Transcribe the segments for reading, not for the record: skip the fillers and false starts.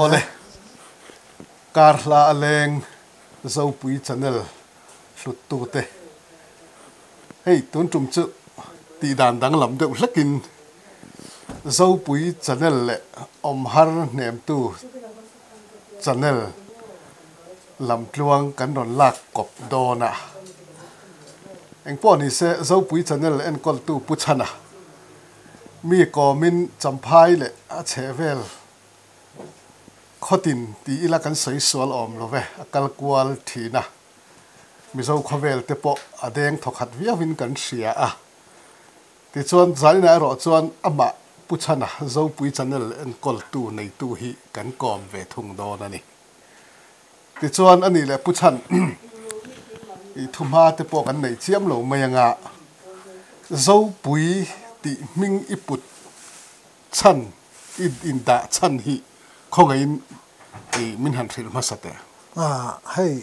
Awle, kar hla a leng Zopui channel hluttute. Hei tun tum chu tihdan danglam deuh hlekin Zopui channel leh awmhar hnemtu channel lamtluang kan rawn lak kawp dawn a. Engpawh nise Zopui channel enkawltu Pu Chhana mi kawmin Champhai leh a chhehvel Khawtin ti ila kan sawi sual awm lo ve, a kal kual thin a. Mizo khawvel te pawh a deng thawkhat viauin kan hria a. Tichuan, Zaina erawh chuan amah Pu Chhana Zopui Channel enkawltu neitu hi kan kawm ve thung dawn a ni. Tichuan, a nih leh Pu Chhan i thuhma te pawh kan nei chiam lo mai anga Zopui tih hming i put chhan i indah chhan hi khawngaihin i min han hrilh hmasa teh. A, hei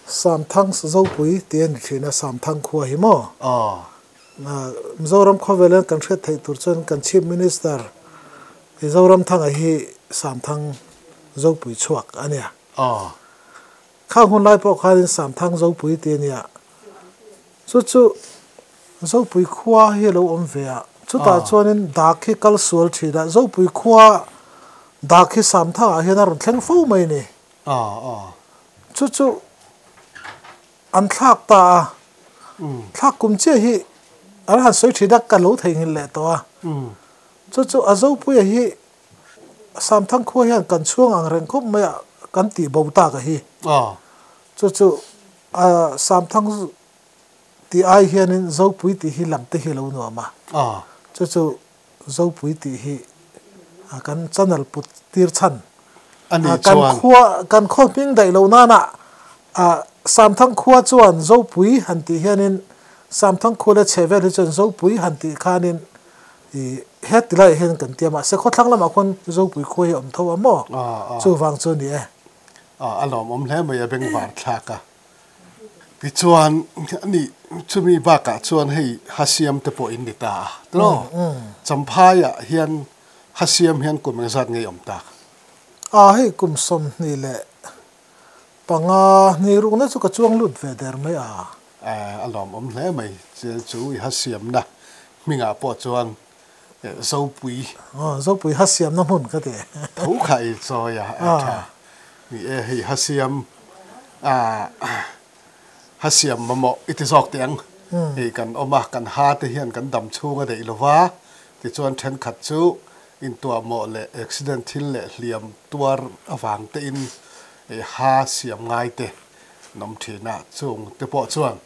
Samthang Zopui tih a ni thin a, Samthang khua hi maw? Aw. Mizoram khawvel hian kan hriat theih tur chuan kan Chief Minister Zoramthanga hi Samthang Zopui chhuak a nia. Aw. Khang hun lai pawh khanin Samthang Zopui tih a nia. Chu chu Zopui khua hi a lo awm ve a, chutah chuanin dak hi kal sual thin a, Zopui khua dak hi Samthangah hian a rawn thleng fo mai a ni. Chu chu an thlak ta a, thlak kum chiah hi an han sawi thin a, ka lo theihnghilh leh tawh a. Chu chu a Zopuia hi Samthang khua hian kan chhuang ang reng khawp mai a, kan tih bo tak a hi. Chu chu Samthang tih ai hianin Zopui tih hi lam te hi a lo nuam a. Chu chu Zopui tih hi kan channel put tir chhan. Kan khua kan khaw hming daih loh nana Samthang khua chuan Zopui han tih hianin Samthang khua leh chheh vel hi chuan Zopui han tih khanin heti laiah hian kan ti a, mahse khawthlang lamah khuan Zopui khua hi a awm tho a maw? Chuvang chu a ni e. A lawmawm hle mai a bengvar thlak a. Tichuan ani chumi bakah chuan hei Hasiam te pawh in ni ta a tiraw? Champhaiah hian Hasiam hian kum engzat nge i awm tak? A hei kum 25 ni rukna chu ka chuang lut ve der mai a. A lawmawm hle mai chu i Hasiamna hmingah pawh chuan Zopui. Aw, Zopui ha siamna hmun ka ti. Tho kha i chawi a, a tha. Ni e, hei ha siam, ha siam mamawh i ti zawk teh ang. Hei kan awm a, kan ha te hian kan dam chhung a deih lo va, tichuan thenkhat chu intuahmawh leh accident thil leh hliam tuar avang tein ha siam ngai te an awm thin a, chung te pawh chuan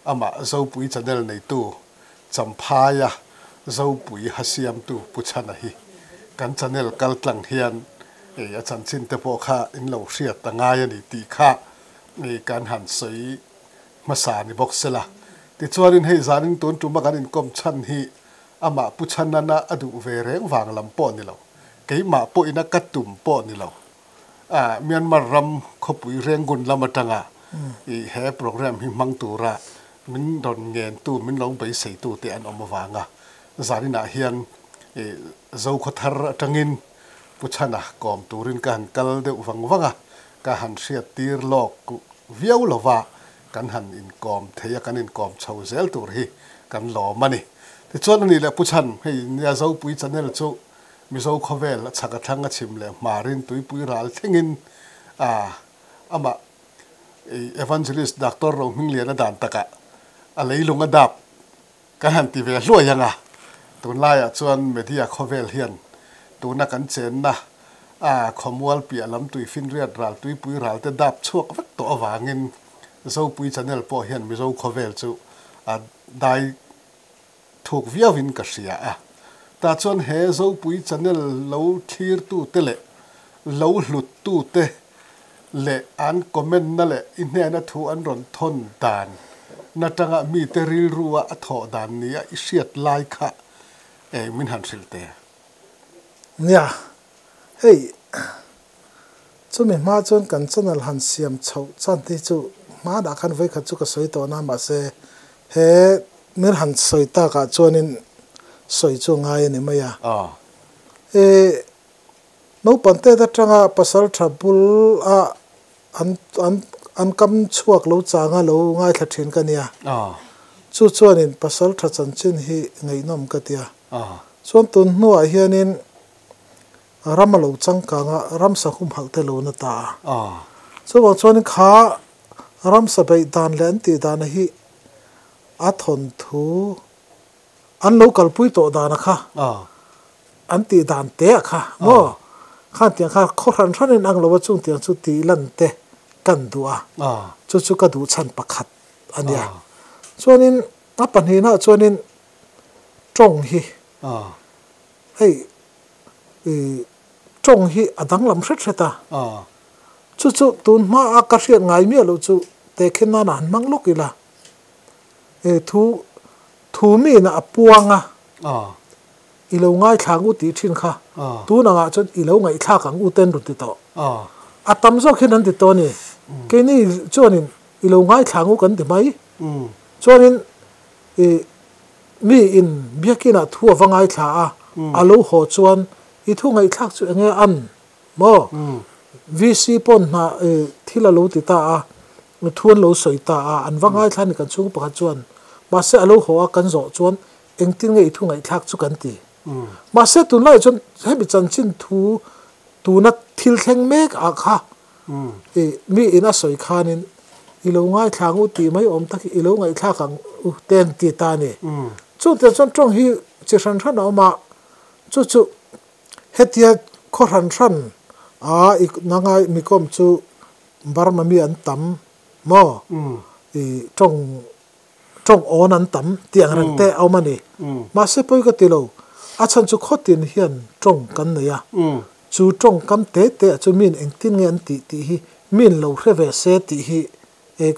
amah Zopui channel neitu Champhaia Zopui ha siamtu Pu Chhana hi kan channel kal tlang hian ei a chanchin te pawh kha in lo hriat a ngai a ni tih kha ei kan han sawi hmasa ni bawk se la. Tichuanin hei zanin tun tuma kan inkawm chhan hi amah Pu Chhanana a duh ve reng vang lam pawh ni lo, keimah pawhin a ka tum pawh ni lo. Myanmar ram khawpui Rangoon lam atanga he program hi hmang tura min rawn ngentu, min lo beiseitu te an awm avanga zaninah hian Zokhawthar atangin Pu Chhana kawm turin ka han kal deuh vang vang a, ka han hriattir lawk viau lova kan han inkawm thei a, kan inkawm chho zel tur hi kan lawm a ni. Tichuan a nih leh Pu Chhan, hei nia Zopui channel chu Mizo khawvel a chhak a thlang a chhim leh hmarin tuipui ral thlengin a amah Evangelist Doctor Rohmingliana dan takah a leilung a dap kan han ti ve hluai ang a. Tunlaiah chuan media khawvel hian tuna kan chenna a khawmual piah lam tuifinriat ral tuipui ral te dap chhuak vek tawh avangin Zopui channel pawh hian Mizo khawvel chu a dai Thuk viauin ka hria a. Tah chuan he Zopui channel lo thlirtute leh lo hluttute leh an comment na leh i hnena thu an rawn thawn dan na tanga mite rilrua a thawh dan nia i hriat lai kha eng min han hrilh teh? Nia, hei chumi hma chuan kan channel han siam chhoh chan hi chu hmanah khan vawikhat chu ka sawi tawh na mahse he Min han sawi takah chuanin sawi chu a ngai a ni mai a. E, Naupang tet atanga pasal tha bul a an an an kam chhuak lo changa lo ngaithla thin ka nia. Chu chuanin pasal tha chanchin hi ngaihnawm ka tia. Chuan tun hnuah hianin ram a lo changkang a, ramsa humhalh te lo na ta a. Chuvang chuanin kha ramsa beih dan leh an tih dana hi a thawnthu an lo kalpui tawh dana kha an tih dan te a kha maw? Khan tiang kha khaw hran hranin ang lo a chung tiang chu tih lan te kan duh a, chu chu ka duh chhan pakhat a nia. Chuanin a pahnihnaah chuanin tawng hi hei tawng hi a danglam hret hret a, chu chu tun hmaa ka hriat ngai miah loh chu tehkhin nana han hmang lawk ila, thu thu miin a puang a, i lo ngaithla ang u tih thin kha tun angah chuan i lo ngaihthlak ang u ten rawn ti tawh. A tam zawk hian an ti tawh a ni. Keini chuanin i lo ngaithla ang u kan ti mai. Chuanin i mi in biakinah thu a va ngaithla a, a lo haw chuan i thu ngaihthlak chu enge an maw? VC pawn hna thil a lo ti ta a, thu an lo sawi ta a, an va ngaithla a ni kan chhung pakhat chuan. Mahse a lo haw a kan zawh chuan Engtin nge i thu ngaihthlak chu kan ti? Mahse tunlaiah chuan hemi chanchin thu tuna thil thleng mek ah kha i mi in a sawi khanin i lo ngaithla ang u tih mai awm tak hi i lo ngaihthlak ang u te an ti ta a ni. Chungte chuan tawng hi chi hran hran a awm a, chu chu hetia khaw hran hran a i nangai mikawm chu Burma mi an tam maw? I tawng Tawng awn an tam tih ang reng te a awm a ni. Mahse pawi ka ti lo, a chhan chu khawtin hian tawng kan nei a, chu tawng kam te te ah chu min engtin nge an tih tih hi min lo hre ve se tih hi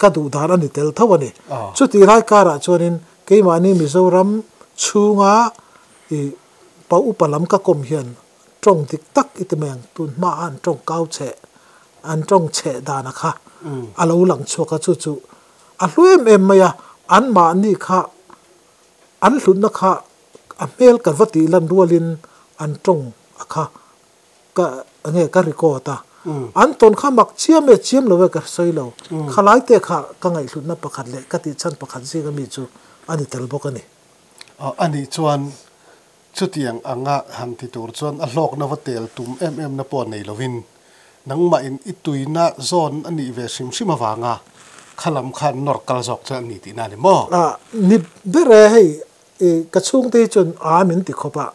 ka duh dan a ni tel tho a ni. Chutih lai karah chuanin keimahni Mizoram chhunga i pa upa lam ka kawm hian tawng dik tak i ti mai ang, tun hmaah an tawng kau cheh, an tawng cheh dana kha a lo lang chhuak a, chu chu A hlu em em mai a, anmahni kha an hlutna kha a hmel ka va tih lan rualin an tawng a kha ka enge ka record a, an tawn kha mak chiam e chiam lo e ka sawi lo, khalai te kha ka ngaihhlutna pakhat leh ka tih chhan pakhat zinga mi chu a ni tel bawk a ni. A nih chuan Chutiang anga han ti tur chuan a hlawkna va tel tum em em na pawh nei lovin nangmahin i tuina zawn a nih ve hrim hrim avanga kha lam khan nawr kal zawk chuan a ni tihna a ni maw? A ni ber e, hei i ka chhungte hi chuan a min ti khawp a.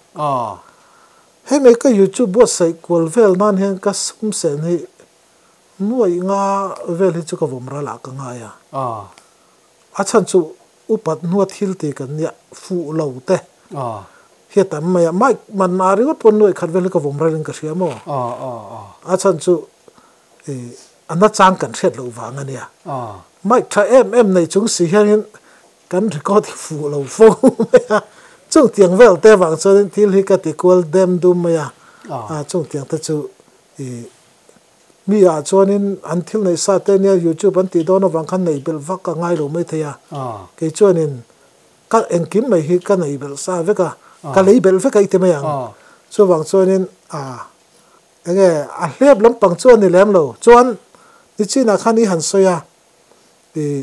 Hei mai ka YouTube buatsaih kual vel nan hian ka sum sen hi nuaih nga vel hi chu ka vawm ral ah ka ngai a. A chhan chu Upat hnua thil ti kan nia fuh lo te hi a tam mai a, mic man ah ringawt pawn nuaih khat vel hi ka vawm rel in ka hria maw? A chhan chu i a nachang kan hriat loh vang a nia. Mic tha em em nei chung si hianin kan record hi fuh lo fo mai a, chung tiang vel te vang chuanin thil hi ka ti kual dem dum mai a, chung tiang te chu i Mi ah chuanin an thil neih sa te nia YouTube an tih dawn avang khan nei belh vak a ngai lo mai thei a. Kei chuanin ka engkim mai hi ka nei belh sa vek a, ka lei belh vek a i ti mai ang. Chuvang chuanin a enge a hlep lampang chu a ni lem lo. Chuan nichinah khan i han sawi a, i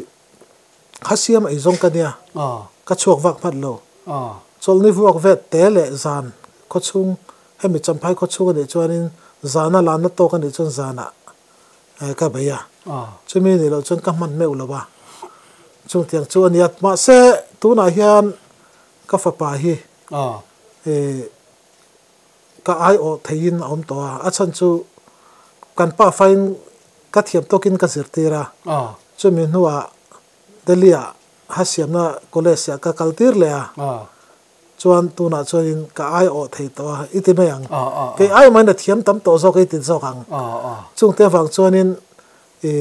kha siam ei zawng ka nia, ka chhuak vak hmat lo. Chawlhni vuak vet te leh zan khawchhung Hemi Champhai khaw chhung a nih chuanin zana lanna tawk a nih chuan zanah ka bei a, chumi nih loh chuan ka hman meuh lo a, chungtiang chu a ni a. Mahse tunah hian ka fapa hi ka aiawh theihin a awm tawh a, a chhan chu kan pa fain ka thiam tawkin ka zirtir a, chumi hnuah Delhi-ah hasiamna college-ah ka kaltir leh a. Chuan tunah chuanin ka ai awh thei tawh a, i ti mai ang. Kei ai mahin a thiam tam tawh zawk a i ti zawk ang. Chungte avang chuanin i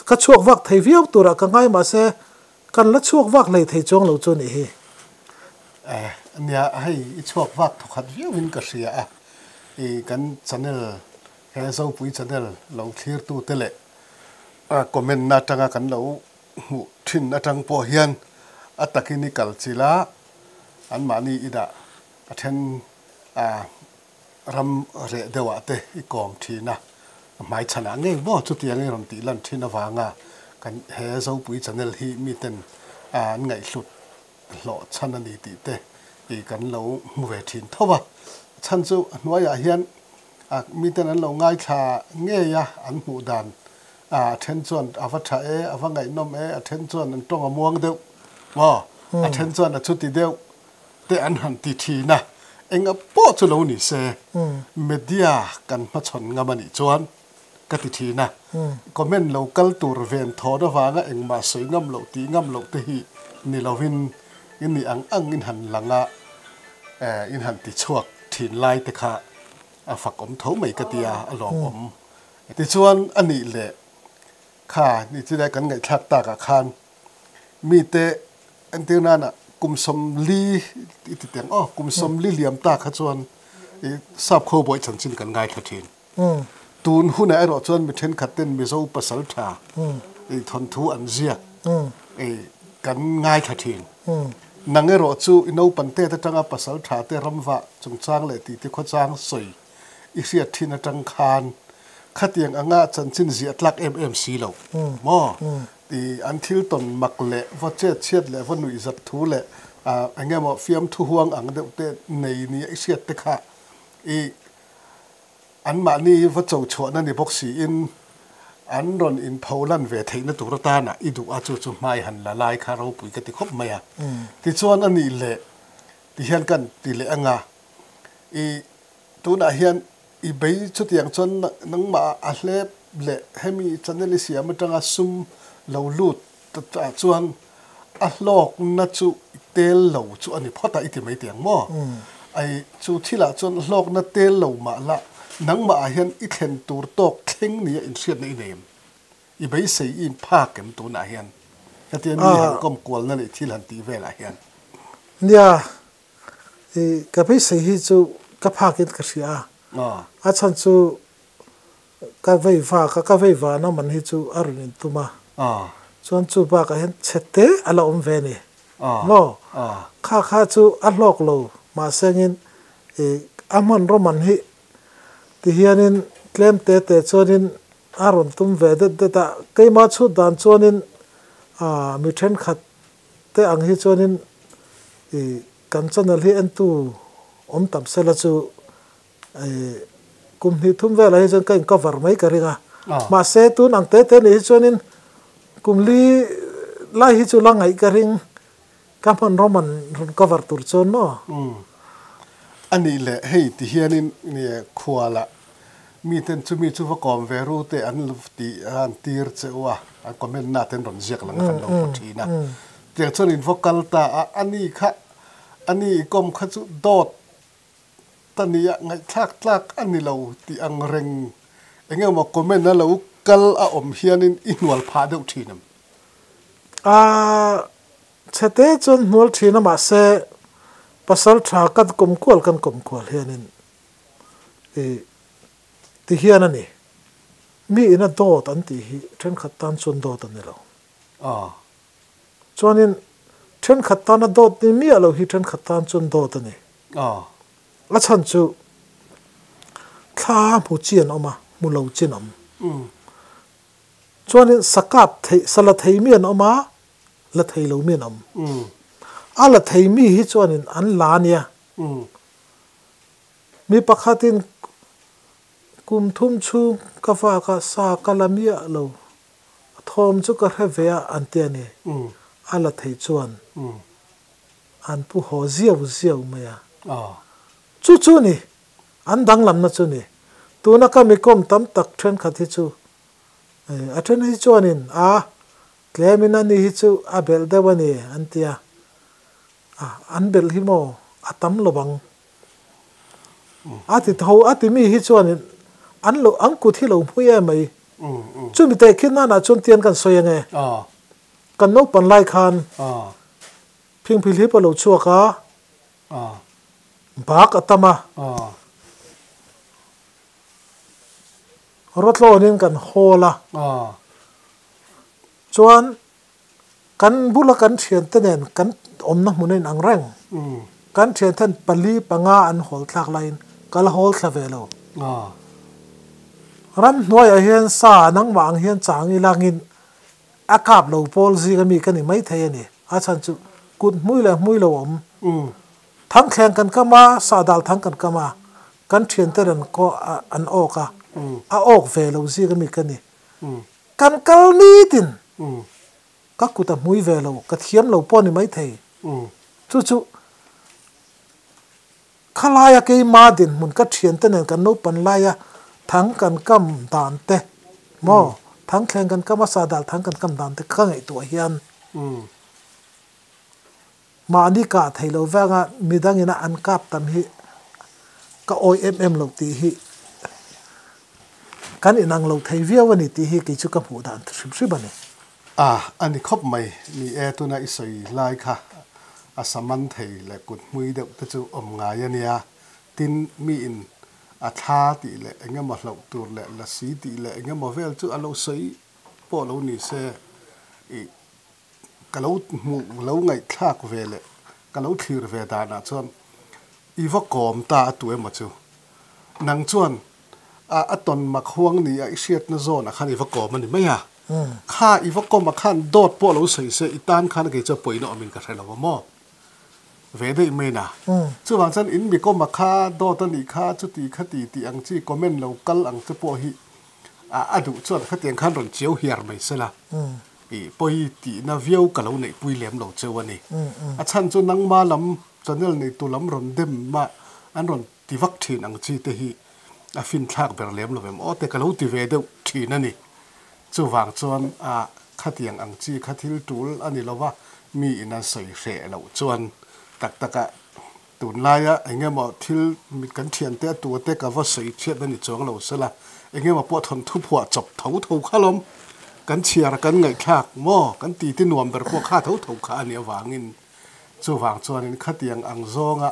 ka chhuak vak thei viau turah ka ngai mahse kan la chhuak vak hlei thei chuang lo chu a nih hi. Nia, hei i chhuak vak thawkhat viauin ka hria a, i kan channel he Zopui channel lo thlirtute leh comment na atanga kan lo Hmuh thin atang pawh hian a takin i kal chil a, anmahni i dah a then a ram reh deuhah te i kawm thin a, hmaichhanah ngei maw chutiang i rawn tih lan thin avanga kan he Zopui channel hi miten an ngaihhlut hlawh chhan a ni tih te i kan lo hmu ve thin tho a. Chhan chu a hnuaiah hian miten an lo ngaithla ngei a, an hmuh dan a then chuan a va tha e, a va ngaihnawm e, a then chuan an tawng a muang deuh maw, a then chuan a chuti deuh te an han ti thin a, enga pawh chu lo ni se, media kan hmachhawn ngam a nih chuan ka ti thin a, comment lo kal tur ven thawn avanga engmah sawi ngam loh tih ngam loh te hi ni lovin i nih ang ang in han lang a, in han ti chhuak thin lai te kha a fak awm tho mai ka ti a, a lawmawm. Tichuan a nih leh kha ni chu lai kan ngaihthlak takah khan mite entir nana kum 40 i ti teng aw kum 40 liam ta kha chuan i sap kho bawi chanchin kan ngaithla thin. Tun hunah erawh chuan mi thenkhat ten Mizo pasal tha i thawnthu an ziak i kan ngaithla thin. Nang erawh chu i naupan tet atanga pasal tha te ramvah chungchang leh titi khawchang sawi i hriat thin atang khan khatiang anga chanchin ziah tlak em em si lo maw? I an thil tawn mak leh va chet chhiat leh va nuih zat thu leh eng emaw fiamthu huang ang deuh te nei nia i hriat te kha i anmahni va cho chhuahna ni bawk siin an rawn inpho lan ve theihna tur atana i duh a chu chu hmai han la lai kha ropui ka ti khawp mai a. Tichuan a nih leh tihian kan ti leh anga i Tunah hian i bei chutiang chuan nangmah a hlep leh hemi channel i siam atanga sum lo lut ah chuan a hlawkna chu i tel lo chu a ni phawt a i ti mai tih ang maw? Ai chu thilah chuan hlawkna tel lo mah la nangmah ah hian i thlen tur tawk thleng nia inhriatna i nei em? I beisei i inphak em tunah hian? Hetia mi han kawm kualna leh thil han tih velah hian. Nia, I ka beisei hi chu ka phakin ka hria a, a chhan chu ka vei vak a, ka vei vana man hi chu a rawn intum a, chuan chu bakah hian chhe te a la awm ve a ni maw? Kha kha chu a hlawk lo mahse angin i a hmanraw man hi tihianin tlem te te chuanin a rawn tum ve det det a, keimah chhut dan chuanin mi thenkhat te ang hi chuanin i kan channel hi entu awm tam sela chu i kum hnih thum velah hi chuan ka in cover mai ka ring a, mahse tun ang te te nih hi chuanin kum li lai hi chu la ngaih ka ring ka hman rawm an rawn cover tur chuan maw. A nih leh hei ti hianin khualah Miten chumi chu va kawm ve ru te an tih a an tir che u a, an comment na te an rawn ziak lang a kan lo hmu thin a. Tiang chuan in va kal ta a, ani kha ani i kawm kha chu dawt ta nia ngaihthlak tlak a ni lo tih ang reng eng emaw comment a lo kal a awm hianin i hnual phah deuh thin em? A chhete chuan hnual thin a mahse pasal tha kan kawm kual kan kawm kual hianin I ti hian a ni. Mi ina dawt an tih hi thenkhat tan chuan dawt a ni lo. Chuanin thenkhat tana dawt ni miah lo hi thenkhat tan chuan dawt a ni. A chhan chu thla hmu chi an awm a, hmu lo chi an awm. Chuanin sa kap thei, sa la thei mi an awm a, la thei lo mi an awm. A la thei mi hi chuanin an la a nia. Mi pakhatin kum thum chhung ka vak a, sa ka la miah lo, a thawm chu ka hre ve a an ti a ni. A la thei chuan an pu haw ziau ziau mai a. Chu chu ni, an danglamna chu ni. Tuna ka mikawm tam tak thenkhat hi chu a then hi chuanin a tlemin ani hi chu a belh deuh a ni an ti a. A, an belh hi maw a tam lo ang. A ti tho, a ti mi hi chuanin an lo, an kut hi lo hmui em mai. Chumi teh khi nanah chuan tian kan sawi ange. Kan naupan lai khan phingphil hi pawh lo chhuak a, bak a tam a. Rawtlawnin kan hawl a. Chuan Kan bula kan thiante nen kan awmna hmun a inang reng. Kan thianten pali panga an hawl thlak laiin Ka la hawl thla ve lo. Ramhnuaiah hian sa nangmah ang hian chang ilangin a kap lo pawl zing ami ka ni maithei a ni. A chhan chu kut hmui leh hmui lo awm. Thangthleng kan kam a, sahdal thang kan kam a, kan thiante rawn an awk a, a awk ve lo zing ami ka ni. Kan kal nitin ka kut a hmui ve lo, ka thiam lo pawh a ni maithei. Chu chu Khalaia keima dinhmun ka thiante nen kan naupan laia thang kan kam dan te maw, thang thleng kan kam a sahdal thang kan kam dan te ka ngaihtuah hian mahni kah thei lo vanga midangina an kap tam hi ka awi em em lo tih hi kan inang lo thei viau a ni tih hi kei chu ka hmuh dan hrim hrim a ni. A, a ni khawp mai. Ni e, tuna i sawi lai kha a sa man thei leh kut hmui deuh te chu awm ngai a nia. Tin, miin a thla tih leh eng emaw hlauh tur leh lasi tih leh eng emaw vel chu a lo sawi pawh lo ni se, i ka lo hmuh lo ngaihthlak ve leh ka lo thlir ve danah chuan i va kawm ta a tu emaw chu. Nang chuan a a tawn mak huang ni a i hriatna zawnah khan i va kawm a ni mai a. Kha i va kawm ah khan dawt pawh lo sawi se i tan khan kei chuan pawina awmin ka hre lo a maw? Ve daih mai na. Chuvang chuan in mi kawm ah kha dawt a nih kha chuti khati tih ang chi comment lo kal ang te pawh hi a a duh chuan khatiang khan rawn chiau hiar mai sela i pawi tihna viau ka lo neihpui lem lo cheu a ni. A chhan chu nangma lam channel neitu lam rawn dem mah an rawn ti vak thin ang chi te hi a finthlak ber lem lo em aw te ka lo ti ve deuh thin a ni. Chuvang chuan a khatiang ang chi kha thil tul a ni lo va, mi in an sawi hreh loh chuan tak taka tunlaia eng emaw thil kan thiante a tua te ka va sawi chhiat a ni chuang lo sela, eng emaw pawh thawn thu phuah chawp tho tho kha lawm kan chhiar kan ngaihthlak maw kan ti ti nuam ber pawh kha tho tho kha a nih avangin chuvang chuanin khatiang ang zawnga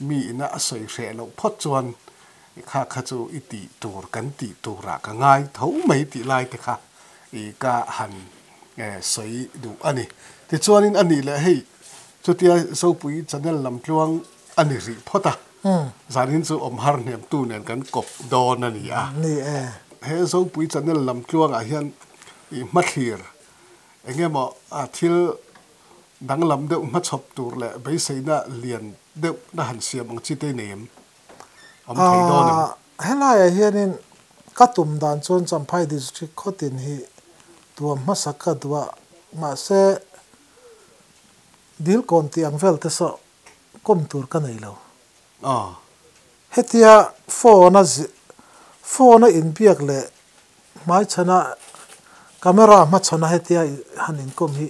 Mi ina a sawi hreh loh phawt chuan kha kha chu i tih tur kan tih turah ka ngai tho mai tih lai te kha i ka han sawi duh a ni. Tichuanin a nih leh hei chutia Zopui channel lam tluang a ni rih phawt a, zanin chu awm har hnemtu nen kan kawp dawn a ni a. He Zopui channel lam tluangah hian i hmathlir eng emaw thil Danglam deuh hmachhawp tur leh beiseina lian deuh na han siam ang chi te nei em? Awm thei dawn em? Helaiah hianin ka tum dan chuan Champhai District khawtin hi tuam hmasa ka duh a, mahse Dilkawn tih ang vel te saw kawm tur ka nei lo. Hetia phone a phone a inbiak leh hmaichhana camera hmachhana hetia han inkawm hi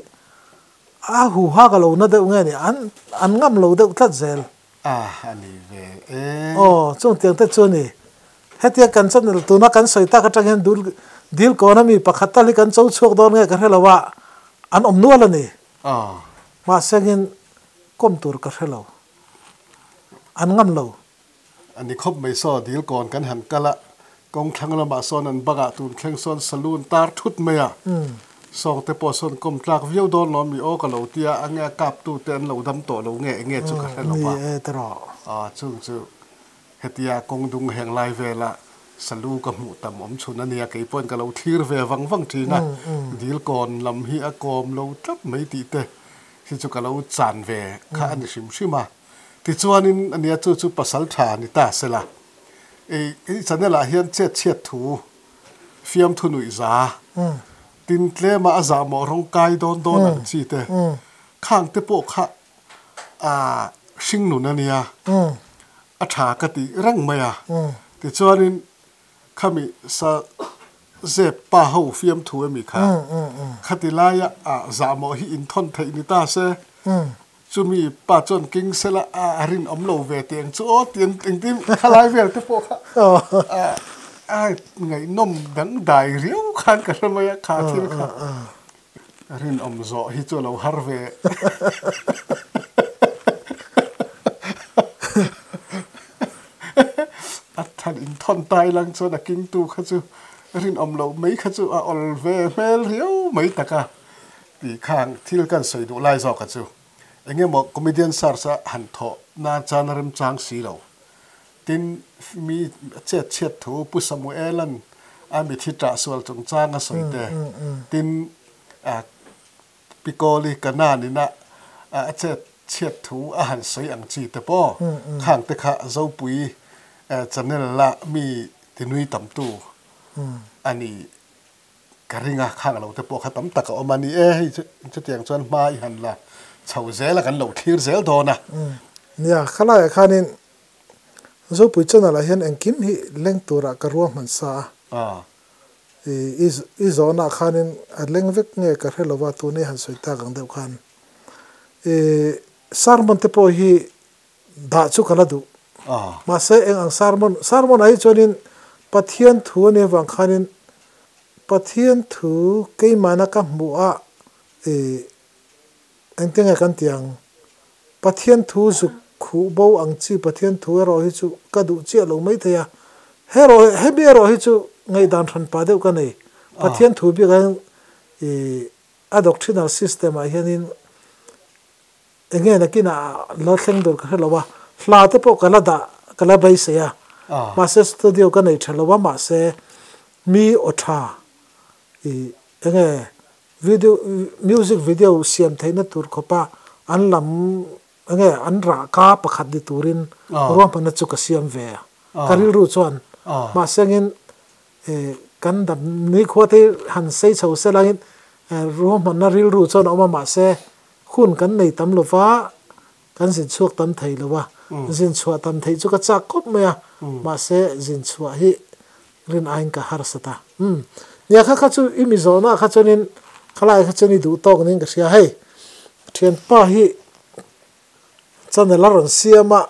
a huha ka lo na deuh nge ni an an ngam lo deuh tlat zel. A a ni ve e. Aw chung tiang te chu a ni. Hetia kan channel tuna kan sawi tak atang hian dul dil kawn ami pakhat tal hi kan cho chhuak dawn nge ka hre lo a an awm nual a ni. Mahse angin kawm tur ka hre lo. An ngam lo. A ni khawp mai saw, dil kawn kan han kal a, kawng thlang lamah sawn an bangah tun thleng sawn saloon tar thut mai a, sawng te pawh sawn kawm tlak viau dawn lo ami aw ka lo tia, a nge a kap tu te an lo dam tawh lo nge enge chu ka hre lo va. Aw chung chu hetia kawng dung heng lai vela salu ka hmuh tam awm chhun a nia, kei pawhin ka lo thlir ve vang vang thin a, dil kawn lam hi a kawm lo tlat mai tih te hi chu ka lo chan ve kha a ni hrim hrim a. Tichuanin ania chu chu pasal tha ni ta sela. Ei i channel ah hian chet chhiat thu fiamthu nuih za tin tlema a zahmawh rawng kai dawn dawn ang chi te khang te pawh kha a hring nun ania a tha ka tih reng mai a. Tichuanin Khami sa zep pa ho fiamthu emi kha khati laia a zahmawh hi inthawn theih ni ta se, chumi pa chuan king sela a rinawm lo ve tih ang chu aw tih engtin khalai vel te pawh kha a ngaihnawm dangdai riau khan ka hre mai a kha thil kha rinawm zawh hi chu a lo har ve. A than in thawn tai lang chuan a kingtu kha chu rinawm loh mai kha chu a awl ve hmel riau mai tak a tih khang thil kan sawi duh lai zawk a chu. Eng emaw comedian search a han thawh nan chuan a remchang si lo. Tin, mi chet chhiat thu Pu Samuela'n a mithi ṭah sual chungchang a sawi te, tin, Pi Kawli Kanan ina a chet chhiat thu a han sawi ang chi te pawh khang te kha Zopui channel la mi tinui tamtu a ni ka ring a, khang lo te pawh kha tam tak a awm a ni e, hei chutiang chuan hma i han la chho zel a kan lo thlir zel dawn a. Nia, khalaiah khanin Zopui channel ah hian engkim hi leng turah ka ruahman sa a. I i zawnah khanin a leng vek nge ka hre lova tun i han sawi tak ang deuh khan i sermon te pawh hi dah chu ka la duh. Mahse eng ang sermon sermon ah hi chuanin Pathian thu a nih avang khanin Pathian thu keimahna ka hmuh a i Engtin nge kan tih ang? Pathian thu zuk khuh bo ang chi Pathian thu erawh hi chu ka duh chiah lo mai thei a. Herawh hemi erawh hi chu ngaihdan hran pah deuh ka nei. Pathian thu bik ah hian ih a doctrinal system ah hianin enge nakinah la thleng dur ka hre lo a, hla te pawh ka la dah ka la beisei a. Mahse studio ka nei tha lo a mahse mi aw tha ih enge Video music video siam theihna tur khawpa an lam enge an rah ka pakhat ni turin ruahmanna chu ka siam ve a, ka rilru chuan mahsengin kan dam nikhua te han sei chho se langin ruahmanna rilru chuan a awm a mahse hun kan nei tam lova kan zin chhuak tam thei lo a, zin chhuah tam theih chu ka chak khawp mai a mahse zin chhuah hi Rin aiin ka harsat a. Umm. Nia kha kha chu i mi zawhna kha chuanin khalai kha chuan i duh tawk niin ka hria. Hei, thianpa hi channel a rawn siam a,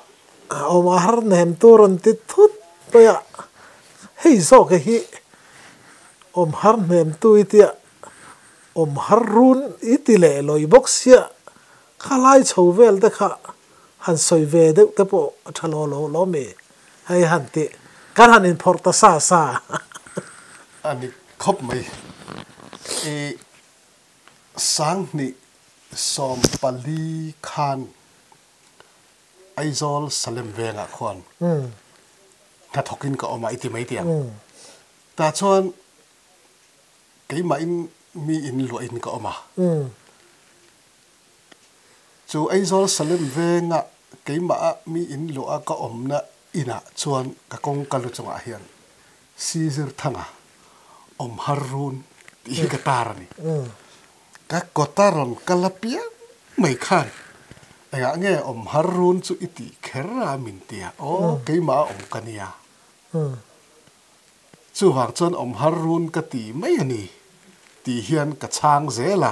a awm a har hnem tur rawn ti thut mai a. Hei zawk hi awm har hnem tu i tia awm har run i ti leh lawi bawk sia khalai chho vel te kha han sawi ve deuh te pawh a tha lo lo lo mi. Hei han tih kan han inphawrh ta sa sa. A ni khawp mai. I Sanghnih 14 khan Aizawl Salem vengah khuan hnathawkin ka awm a i ti mai tih ang. Tah chuan keimahin mi in luahin ka awm a. Chu Aizawl Salem venga keimah a mi in luah a ka awmna inah chuan ka kawngka lu chungah hian Sizir Thanga awm har run tih hi ka tar a ni. Ka kawta rawn kal apiang mai khan engah nge awm har run chu i tih kher a min ti a, aw keimah a awm ka nia. Chuvang chuan awm har run ka ti mai a ni tih hian ka chhang zel a,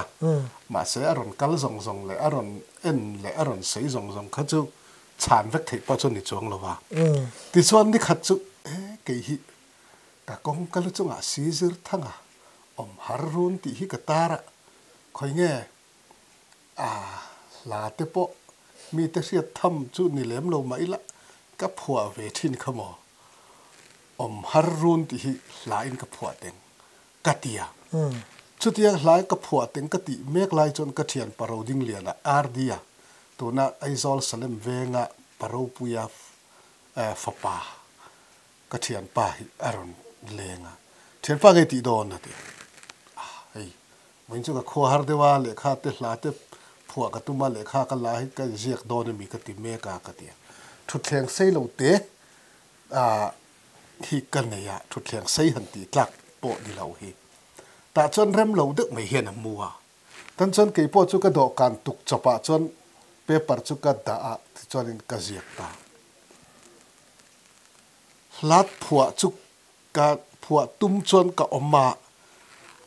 mahse a rawn kal zawng zawng leh a rawn en leh a rawn sawi zawng zawng kha chu chhan vek theih pawh chu ni chuang lo va. Tichuan nikhat chu e kei hi ka kawng ka lu chungah si zir thang a, awm har run tih hi ka tar a, khawi nge a hla te pawh mite hriat tham chu ni lem lo mah ila ka phuah ve thin kha maw. Awm har run tih hi hlain ka phuah teng ka ti a. Chutiang hlai ka phuah teng ka tih mek lai chuan ka thian Paro Dingliana, RD a, tuna Aizawl Salem venga Paropuia fapa ka thianpa hi a rawn leng a. Thianpa ngei tih dawn a ti a. Hei, vawiin chu ka khua har deuh a, lehkha te hla te phuah ka tum a, lehkha ka la hi ka inziak dawn a mi ka ti mek a ka ti a. Thutthleng sei lo te ah hi ka nei a, thutthleng sei han tih tlak pawh ni lo hi. Tah chuan rem lo deuh mai hian a mu a. Tan chuan kei pawh chu ka dawhkan tuk chawpah chuan paper chu ka dah a, tichuanin ka ziak ta. Hlat phuah chu ka phuah tum chuan ka awm a,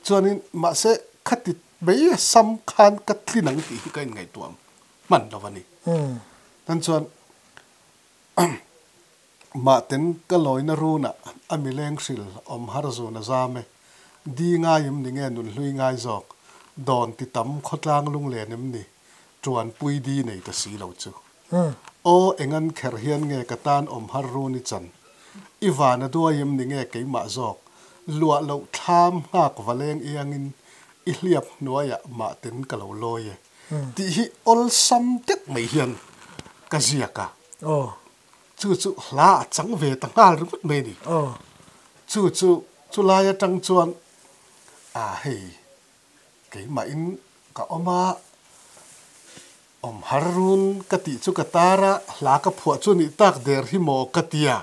chuanin mahse khati mai a sam khan ka tlin ang tih hi ka inngaihtuah hman lo a ni. Tan chuan Mahten ka lawina runah a mileng hril awm har zun a zam e. Di ngai em ni nge nunhlui ngai zawk? Dawn ti tam khawtlang lunglen em ni? Tuan pui di nei ta si lo chu. Aw engan kher hian nge ka tan awm har run i chan? I van a duai em ni nge keimah zawk? Luah loh thlam nghak valeng iangin i hliap hnuaiah mahten ka lo lawi e. Tih hi awlsam deuh mai hian ka ziak a. Chu chu hla a chang ve ta nghal ringawt mai a ni. Chu chu chulai atang chuan a hei keimahin ka awm a, awm har run ka tih chu ka tar a, hla ka phuah chu nih tak der hi maw ka tia.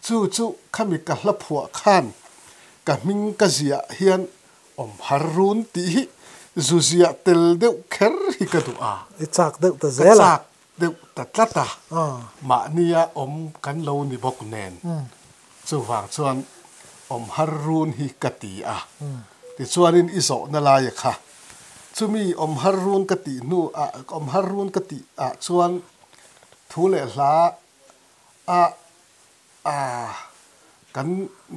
Chu chu khami ka hla phuah khan ka hming ka ziah hian awm har run tih hi zu ziah tel deuh kher hi ka duh a. I chak deuh ta zel a. Ka chak deuh ta tlat a, mahnia awm kan lo ni bawk nen chuvang chuan awm har run hi ka ti a, tichuanin i zawhna laia kha chumi awm har run ka tih hnu ah awm har run ka tih ah chuan thu leh hla a a kan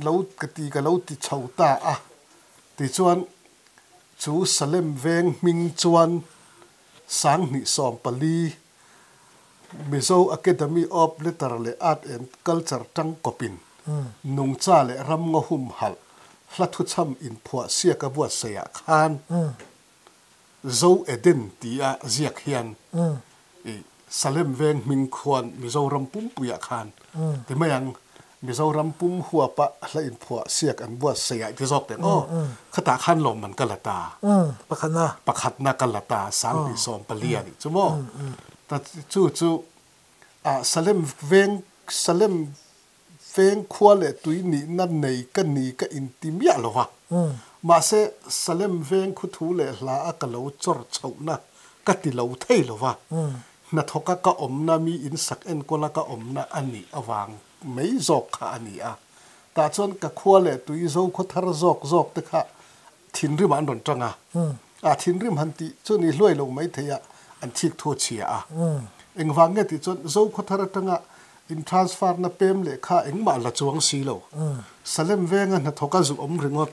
lo ka ti ka lo ti chho ta a, tichuan chu Salem veng hming chuan 2014 Mizo Academy of Letter leh Art and Culture tangkawpin nungcha leh ramngaw humhalh hla thuchham inphuah siak a buatsaihah khan Zo Eden tia ziak hian Salem veng hming khuan Mizoram pumpuiah khan ti mai ang. Mizoram pum huapa hla inphuah siak an buatsaih ah ti zawk teh aw, khatah khan lawmman ka la ta. Pakhatna. Pakhatna ka la ta, 2014 a nih chu maw? Ta chu chu ah Salem veng Salem veng khua leh tui nihna nei ka ni ka inti miah lo va. Mahse Salem veng khuthu leh hla a ka lo chawr chhohna ka ti lo thei lo va. Hnathawka ka awmna mi insak enkawla ka awmna a nih avang mai zawk kha a ni a. Tah chuan ka khua leh tui zo khaw thar zawk zawk te kha thinrim ah an rawn tang a. A thinrim han tih chu ni hluai lo mai thei a, an thik thu a chhia a. Engvang nge tih chuan zo khaw thar atanga in transfer na pem leh kha engmah la chuang si lo. Salem venga hnathawka zu awm ringawt.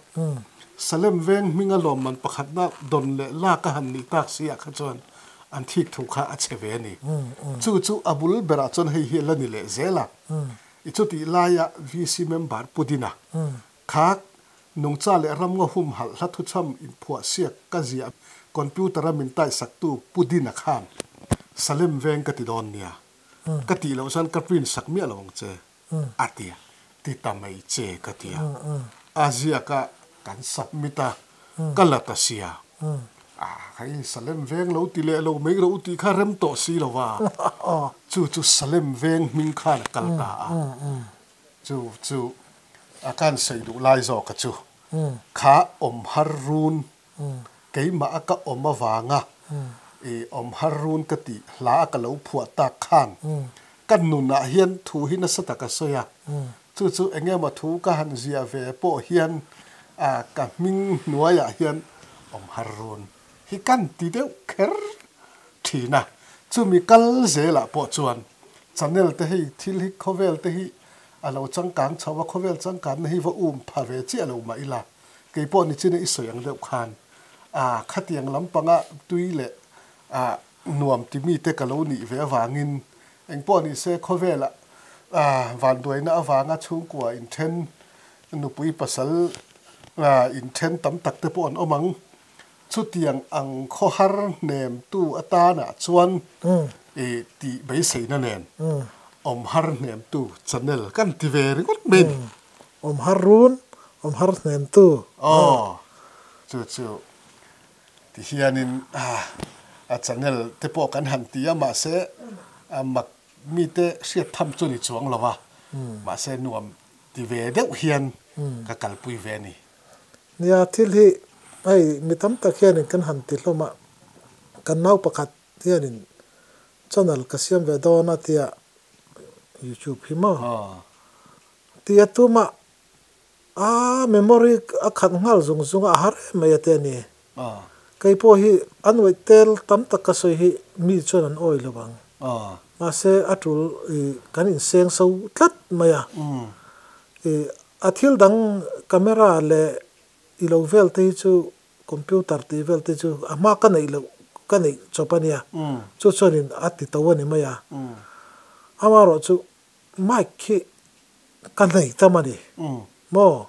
Salem veng hminga lawmman pakhatna dawn leh lak a han nih tak si ah kha chuan an thik thu kha a chhe ve a ni. Chu chu a bul berah chuan hei hi a la ni leh zel a. I chutih laia VC member Pu Dina kha nungcha leh ramngaw humhalh hla thuchham inphuah siak ka ziah computer a min taihsaktu Pu Dina khan Salem veng ka ti dawn nia. Ka tih loh chuan ka print sak miah lo ang che a ti a. Ti ta mai che ka ti a. A ziaka kan submit a, ka la ta sia. A hei Salem veng lo ti leh lo mai ro tih kha rem tawh si lo va. Chu chu Salem veng hming khan a kal ta a. Chu chu a kan sawi duh lai zawk a chu. Kha awm har run keimah a ka awm avanga i awm har run ka tih hla a ka lo phuah tak khan ka nunah hian thu hi nasa tak a sawi a. Chu chu eng emaw thu ka han ziah ve pawh hian a ka hming hnuaiah hian awm har run hi kan ti deuh kher thin a. Chumi kal zelah pawh chuan channel te hei thil hi khawvel te hi a lo changkang chho a, khawvel changkanna hi va um pha ve chiah lo mah ila kei pawh ni china i sawi ang deuh khan a khatiang lampanga tui leh a nuam ti mite ka lo nih ve avangin Engpawh ni se khawvelah vanduaina avanga chhungkua inthen, nupui pasal inthen tam tak te pawh an awm ang. Chutiang ang khawhar hnemtu atanah chuan i tih beiseina nen awmhar hnemtu channel kan ti ve ringawt mai a ni. Awmhar run, awmhar hnemtu. Aw, chu chu Ti hianin a channel te pawh kan han ti a, mahse a mak mite hriat tham chu ni chuang lo a, mahse nuam ti ve deuh hian ka kalpui ve a ni. Nia, thil hi hei mi tam tak hianin kan han ti hlawm a, kan nau pakhat hianin channel ka siam ve dawn a tia youtube hi maw tia tumah A memory a khat nghal zung zung a, a har em mai a te a ni. Kei pawh hi an uaih tel tam tak ka sawi hi mi chuan an awi lo ang. Mahse a tul i kan inseng so tlat mai a. I a thil dang camera leh i lo vel te hi chu computer tih vel te chu a hma ka neih loh ka neih chawp a nia. Chu chuanin a ti to a ni mai a. Amaherawhchu Mic khi ka nei tam a ni maw?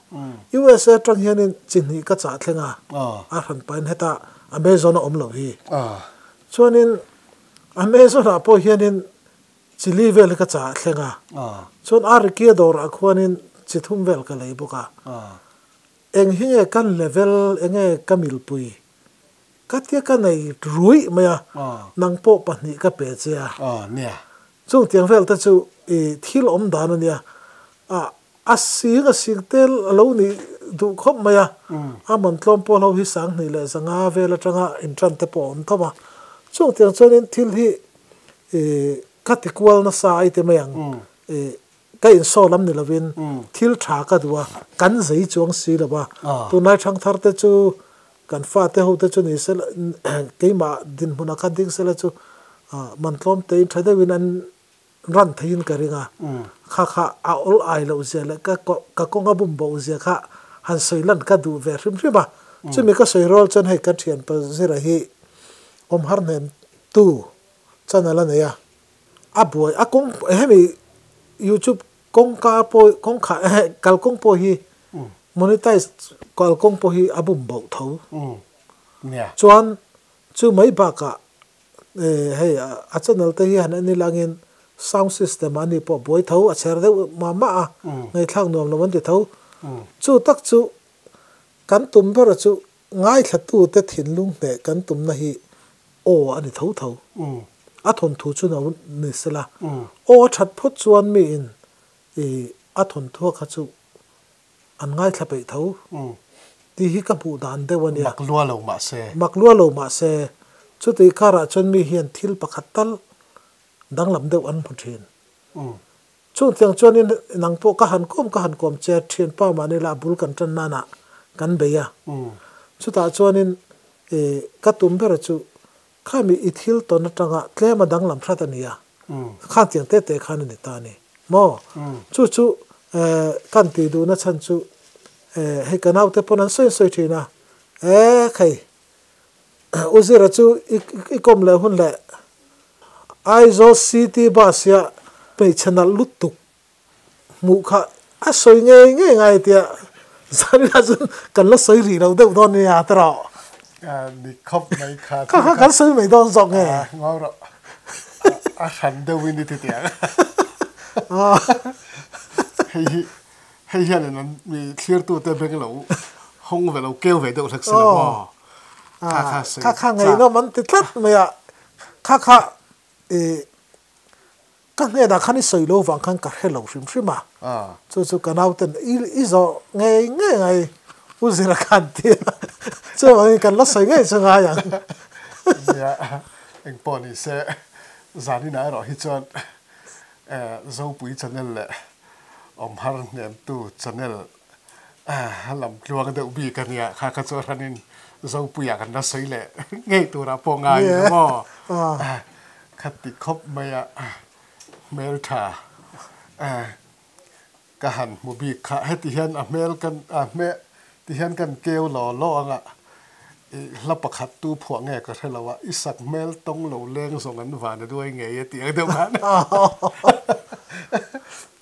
USA atang hianin chi hnih ka chah thleng a, a hran pahin heta Amazon a awm lo hi. Chuanin Amazon ah pawh hianin Chili vel hi ka chah thleng a, chuan a rikia dawrah khuanin chi thum vel ka lei bawk a. Eng hi nge kan level, eng nge ka milpui? Ka tia ka nei ruih mai a, nang pawh pahnih ka pe che a. Chung tiang vel te chu i thil awm dan a nia. A a sing a sing tel a lo nih duh khawp mai a, a man tlawm pawl ho hi sanghnih leh zanga vel atanga intan te pawh a awm tho a. Chung tiang chuanin thil hi i ka ti kual nasa ai ti mai ang i ka insaw lam ni lovin thil tha ka duh a, kan zei chuang si lo va. Tunlai thangthar te chu kan fate ho te chu ni sela keimah dinhmunah khan ding sela chu man tlawm tein tha deuhin an ran theiin ka ring a, kha kha a awl ai loh zia leh ka ka kawng a bum bo zia kha han sawi lan ka duh ve hrim hrim a. Chumi ka sawi rual chuan hei kan thianpa Zira hi awm har hnem tu channel a nei a, a buai a kawng hemi youtube kawngka pawh kawngkha kalkawng pawh hi monetize kalkawng pawh hi a bum bo tho. Chuan chu mai bakah Hei a channel te hi han en ila angin sound system ah ani pawh buai tho a chher deuh mah mah a, ngaihthlak nuam lo an ti tho. Chu tak chu kan tum ber chu ngaithla te thinlung hneh kan tumna hi aw a ni tho tho. A thawnthu chu no ni sela, aw a that phawt chuan miin a thawnthua kha chu An ngaithla peih tho tih hi ka hmuh dan deuh a nia. Mak lua lo mah se. Mak lua lo mah se, chutih karah chuan mi hian thil pakhat tal danglam deuh an hmu thin. Chungtiang chuanin nang pawh ka han kawm ka han kawm che, thianpa mahni lah bul kan tan nanah kan bei a. Chutah chuanin ka tum ber chu Khami i thil tawn atanga tlem a danglam hrat a nia. Khan tiang te te khan a ni ta a ni. Maw? Chu chu kan tih duhna chhan chu hei ka naute pawn an sawi sawi thin a. E khei U Zira chu i kawm leh hun leh Aizawl City Bus hia hmeichhe nalh lutuk hmuh kha a sawi ngei ngei ngai tia zaninah chuan kan la sawi rih lo deuh dawn nia ti rawh. Ni khawp mai kha kha kha kan sawi mai dawn zawk nge. Ngau rawh a hran deuhin i ti tiang hei hi hei hianin an mi thlirtute beng lo hawng ve lo keu ve deuh hlek si lo maw kha kha sawi kha kha ngaihnawm an ti tlat mai a kha kha i Ka hnenah khan i sawi lo vang khan ka hre lo hrim hrim a, chu chu ka nauten i i zawh ngei ngei ngai U Zira khan ti a, chuvangin kan la sawi ngei chu ngai ang. Nia, engpawh ni se, zaninah erawh hi chuan Zopui channel leh Awmhar hnemtu channel lam tluang deuh bik a nia, kha kha chu hranin Zopuiah kan la sawi leh ngei turah pawh ngai lo maw? Kha ti khawp mai a, hmeltha ka han hmu bik kha. Heti hian a hmel kan a hmeh ti hian kan keu law law ang a, i hla pakhat tu phuah nge ka hre lo a, i sak hmel tawng lo leng zawng an van a duai ngei e tih ang deuh khan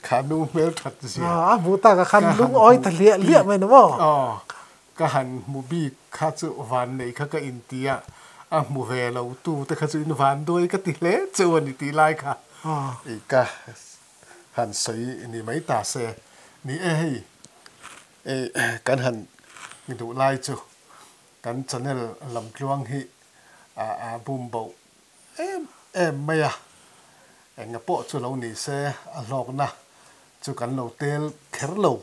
kha nu hmel that zia. A hmu tak a khan lungawi ta hliah hliah mai ni maw? Aw, Ka han hmu bik kha chu van nei kha ka inti a, a hmu ve lo tu te kha chu in van duai ka ti hle cheu a ni tih lai kha i ka han sawi ni mai ta se. Ni e hei kan han duh lai chu kan channel lamtluang hi a bum boh em em mai a, enga pawh chu lo ni se a hlawkna chu kan lo tel kher lo.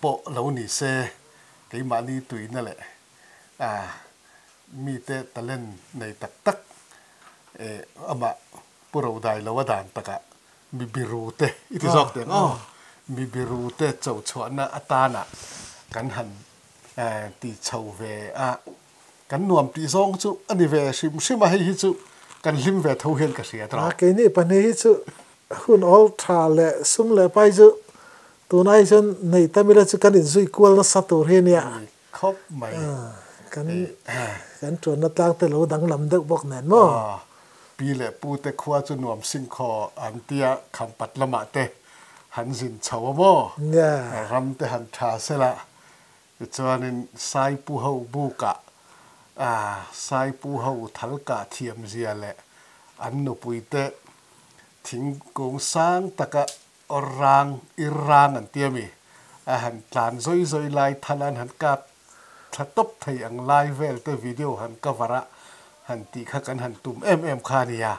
Pawh lo ni se, keimahni tuina leh mite talent nei tak tak amah Pu Rodai lo a dan takah mi biru te i ti zawk teh ang aw, mi biru te cho chhuahna atana kan han ti chho ve a, kan nuam tih zawng chu a ni ve hrim hrim a, hei hi chu kan hlim ve tho hian ka hria tawh. Keini pahnih hi chu hun awl tha leh sum leh pai chu Tunai chuan nei tam ila chu kan inzui kual nasa tur hi a nia. Ni khawp mai. Kan kan tuanna tlang te lo danglam deuh bawk nen maw? Pi leh pu te khua chu nuam sing khaw an tia khampat lamah te han zin chho a maw? Ram te han tha sela tichuanin Saipu ho bukah Saipu ho thalkah thiamzia leh an nupui te. Thingkung sang taka awr rang, ir rang an ti a mi? A han tlan zawi zawi lai thal an han kap thla tawp thei ang lai vel te video han cover a han tih kha kan han tum em em kha a nia.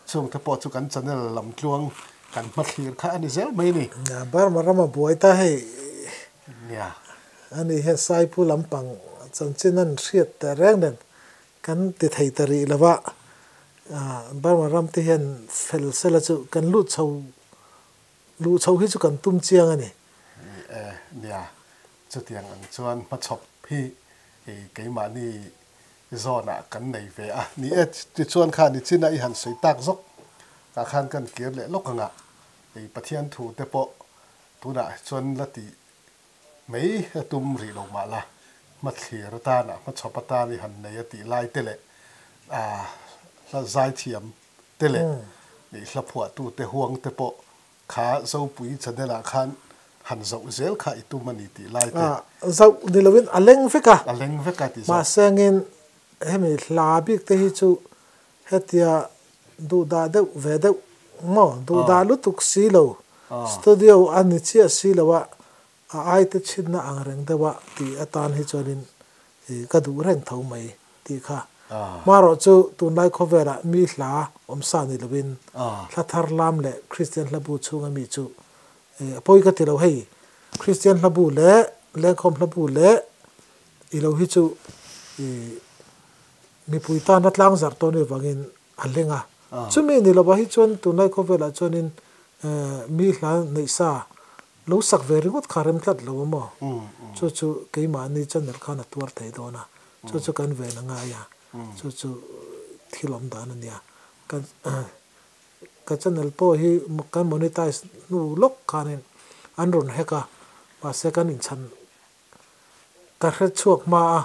Chungte pawh chu kan channel lam tluang kan hmathlir kha a ni zel mai a ni. Burma rama buai ta hei. Nia. Ani hian Saipu lampang chanchin an hriat ta reng nen Kan ti thei ta rih lo va, Burma ram te hian fel sela chu kan luh chho, luh chho hi chu kan tum chiang a ni. Ni e, nia, chutiang ang chuan hmachhawp hi keimahni zawnah kan nei ve a. Ni e, tichuan kha nichina i han sawi tak zawk tah khan kan kir leh lawk anga, Pathian thu te pawh tunah chuan la ti Mai a tum rih lo mah la, hmathlir atana hmachhawp atan i han nei a tih lai te leh hla zaithiam te leh hla phuahtu te huang te pawh kha Zopui channel ah khan han zoh zel kha i tum a ni tih lai te. Zoh ni loin a leng vek a. A leng vek a ti zawk. Mahse angin hemi hla bik te hi chu hetia duhdah deuh ve deuh maw duhdah lutuk si lo studio a ni chiah si lo a A aite chhinna ang reng deuh a tih atan hi chuanin ka duh reng tho mai tih kha. Hmarawh chu tunlai khawvelah mi hla awm sa ni loin hla thar lam leh Kristian hlabu chhunga mi chu a pawi ka ti lo. Hei Kristian hlabu leh lengkhawm hlabu leh i lo hi chu mipui tana tlangzarh tawn avangin a hleng a. Chumi ni lovah hi chuan tunlai khawvelah chuanin mi hla neih sa Lo sak ve ringawt kha rem tlat lo a maw? Chu chu keimahni channel khan a tuar thei dawn a, chu chu kan ven a ngai a, chu chu thil awm dan a nia. Kan ka channel pawh hi kan monetize hnu lawk khanin an rawn hack a, mahse kan inchhan ka hre chhuak hma a,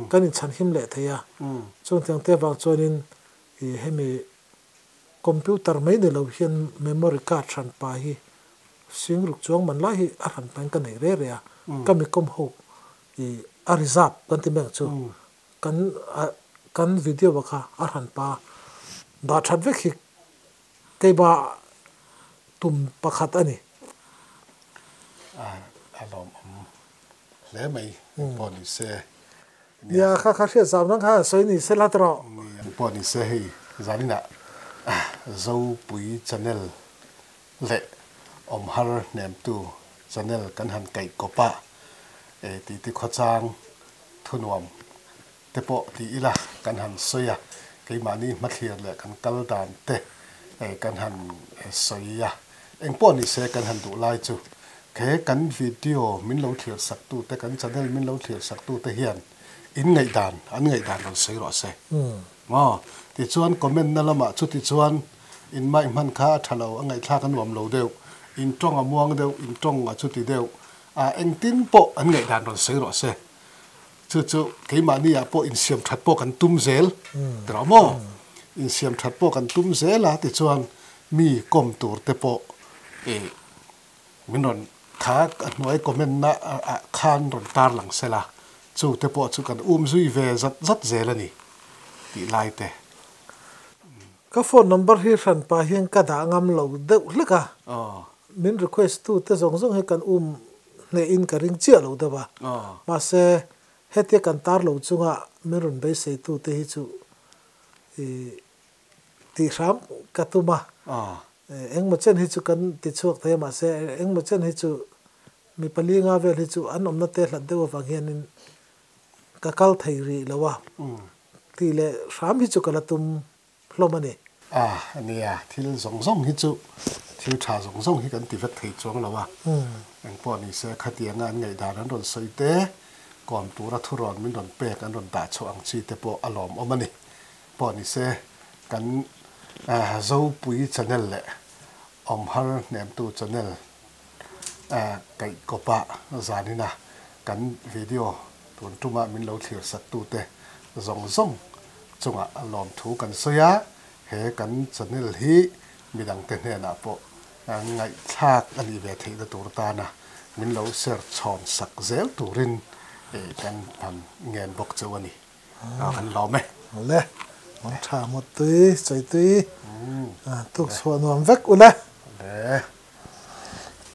kan inchhan him leh thei a. Chungtiang te avang chuanin ih hemi Computer mai ni lo hian memory card hran pa hi sing ruk chuang man lai hi a hran pain ka nei re re a, ka mi kawm ho i a reserve kan ti mai ang chu, kan kan video ah kha a hran pa dah that vek hi keiba tum pakhat a ni. A lawmawm hle mai pawh ni se. Nia, kha kha hriat zau nang kha sawi ni se la tawh. Nia, pawh ni se hei zaninah Zopui channel leh Awmhar hnemtu channel kan han kaih kawp a, titi khawchang thunuam te pawh ti ila kan han sawi a, keimahni hmathlir leh kan kal dan te kan han sawi a, engpawh ni se kan han duh lai chu He kan video min lo thlir sak tu te, kan channel min lo thlir sak tu te hian in ngaihdan, an ngaihdan rawn sawi rawh se. Maw? Tichuan comment na lamah chuti chuan in mic hman kha a tha lo, a ngaihthlak a nuam lo deuh, in tawng a muang deuh, in tawng a chuti deuh, a engtin pawh an ngaihdan rawn sawi rawh se. Chu chu keimahni ah pawh insiam that pawh kan tum zel tiraw maw? Insiam that pawh kan tum zel a, tichuan mi kawm tur te pawh ih Min rawn kha a hnuai comment na ah khan rawn tar lang se la, chu te pawh chu kan um zui ve zat zat zel a ni tih lai te. Ka phone number hi hran pah hian ka dah ngam lo deuh hlek a, min request tu te zawng zawng hi kan um hneh in ka ring chiah lo deuh a, mahse hetia kan tar lo chunga min rawn beisei tu te hi chu ih tih hram ka tum a, engmaw chen hi chu kan ti chhuak thei a mahse engmaw chen hi chu mi pali nga vel hi chu an awmna te hlat deuh avang hianin ka kal thei rih lo a tih leh hram hi chu ka la tum hlawm a ni. A nia, thil zawng zawng hi chu thil tha zawng zawng hi kan ti vek thei chuang lo a, engpawh ni se khatianga an ngaihdan an rawn sawi te, kawm tura thurawn min rawn pek an rawn dah chhuah ang chi te pawh a lawmawm a ni. Pawh ni se, kan Zopui channel leh Awmhar Hnemtu channel kaih kawpa zanina kan video tun tuma min lo thlir saktute zawng zawng chungah lawmthu kan sawi a, he kan channel hi midangte hnenah pawh ngaihthlak a nih ve theihna tur tana min lo share chhawn sak zel turin kan han ngen bawk cheu a ni. Kan lawm e. Le. Mang tha mut tui, chawi tui, tuk chhuah nuam vek ule. Le.